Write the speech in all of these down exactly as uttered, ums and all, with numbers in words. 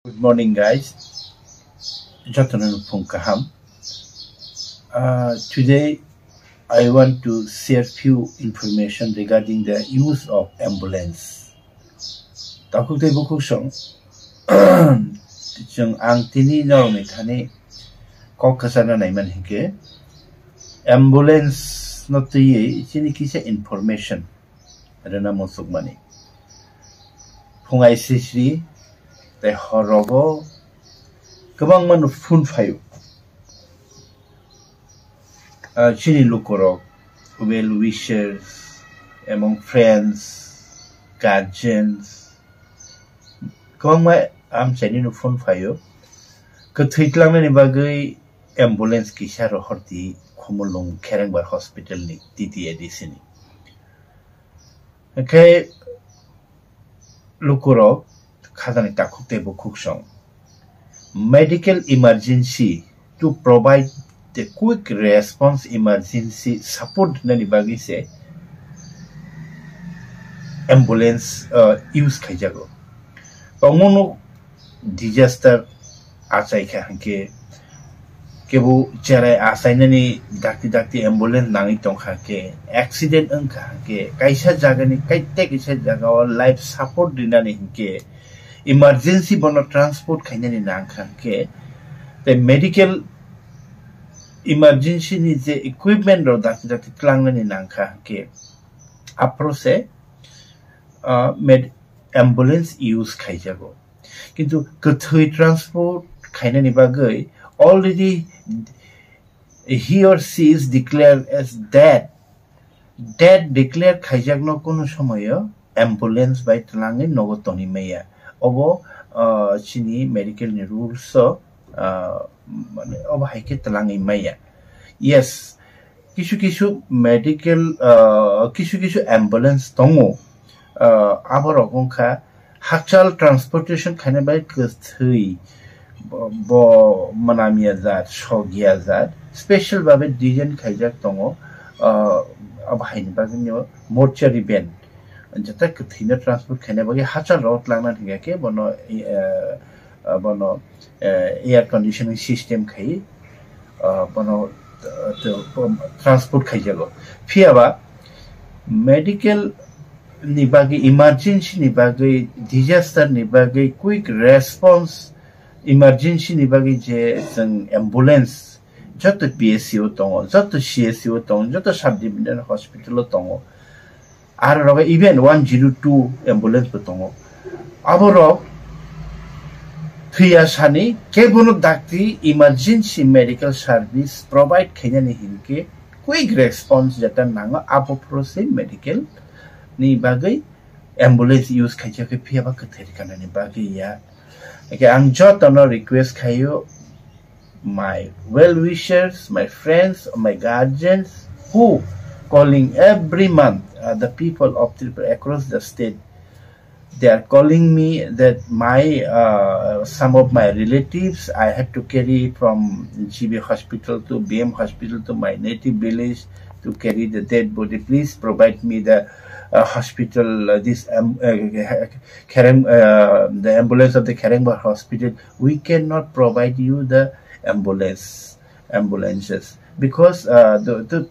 Good morning, guys. Jotono phung kaham. Uh, today, I want to share few information regarding the use of ambulance. Takhuk tei bukhuk song, chwng ang tini norokni thani kok kwchana naimani hinkhe, ambulance no twiwi chini kisa information rwna muchukmani. Phung aisisri tei hor rogo kwbangma no phone phaio. Ah, chini lukurok, well wishers, among friends, guardians, kwbangma amchaini no phone phaio. Kwthwi tlangnani bagwi ambulance kisa rohordi Khumulwng Kherengbar Hospital ni T T A D C ni. Hwnkhe lukurok khajani takhuk tei bukhuk song medical emergency to provide the quick response emergency support hinani bagwi se ambulance, uh, use khaijago. Omono disaster achaikha hwnkhe, kebo cherai achainani dakti dakti ambulance nangwi tongkha hwnkhe, accident wngkha hwnkhe, kaisa jagani kaite kaisa jagao life support rinani hwnkhe, emergency bono transport khainani nangkha hwnkhe, tei medical emergency ni je equipment rok dakti dakti tlangnani nangkha hwnkhe, aphuru se, ah, med-, ambulance use khaijago. Kintu kwthwi transport khainani bagwi already he or she is declared as dead. Dead declare khaijakno kunu somoyo ambulance bai twlangwi nogo tonwi maya. Obo, ah, chini medical ni rules o, ah, mane obo hai khe twlangwi maya. Yes, kisu kisu medical, ah, kisu kisu ambulance tongo, ah, aborok wngkha hakchal transportation khaina bai kwthwi bo, bo mwnamya jat, sogya jat, special babe design khaijak tongo, ah, abo haini bagwino mortuary van, jata kwthwino transport khaina bagwi hakchal rok twlangna thangya khe bono, eh, ah, bono, eh, air conditioning system khai, ah, bono, ah, to, um, transport khaijago. Phiyaba medical ni bagwi, emergency ni bagwi, disaster ni bagwi, quick response emergency ni bagwi je chwng ambulance joto P S C o tongo, joto C S C o tongo, joto sub divisional hospital o tongo. Aro rogo even one zero two ambulance bo tongo. Aborok thwiya sani kebono dakti emergency medical service provide khainani hinkhe quick response jeta nango, abo phuru se medical ni bagwi ambulance use khaijak khe, phiyaba kwthwi rwkhanani bagwi ya. Eke ang jotono request khaio, my well wishers, my friends, my guardians who calling every month, uh, the people of Tripura across the state, they are calling me that my, uh, some of my relatives I had to carry from G B hospital to B M hospital to my native village to carry the dead body. Please provide me the, uh, hospital, uh, this, um, uh, Khereng, uh, the ambulance of the Kherengbar hospital. We cannot provide you the ambulance, ambulances, because, uh, the, the,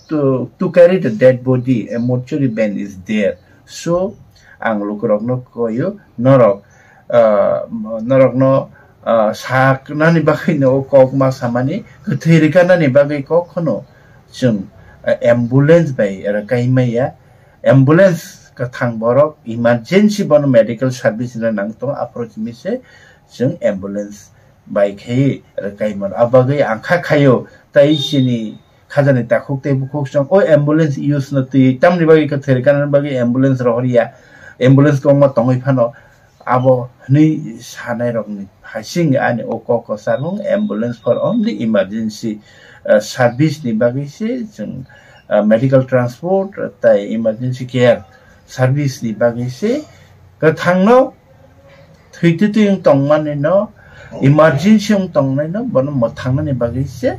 to, to carry the dead body, a mortuary van is there. So, ang lukurokno koyo, norok, uh, norokno, uh, saknani bagwino kok ma samani, kwthwi rwkhanani bagwi kok kheno chwng, uh, ambulance bai rwkai maya. Ambulance kwthang borok emergency bono medical service no nang tongo, aphuru simi se chwng ambulance bai khe rwkai mano. Abagwi ang kha khaio, tai chini khajani takhuk tei bukhuk song o ambulance use no twi tamni bagwi kwthwi rwkhanani bagwi ambulance rohorya, ambulance kongma tongwi phano. Abo hwnwi sanairokni hasing ani o kok kwcharo, ambulance for only emergency, uh, service ni bagwi se chwng, uh, medical transport tai emergency care service ni bagwi se kwthangno thwitwtwi wng tongmani no, emergency wng tongnai no, bono mwthangnani bagwi se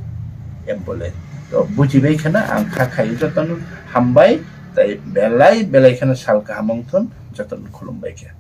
ambulance. To bujibai kheno ang kha khaio jotono hambai, tai belai belai kheno sal kaham wng thun, jotono khulumbai khe.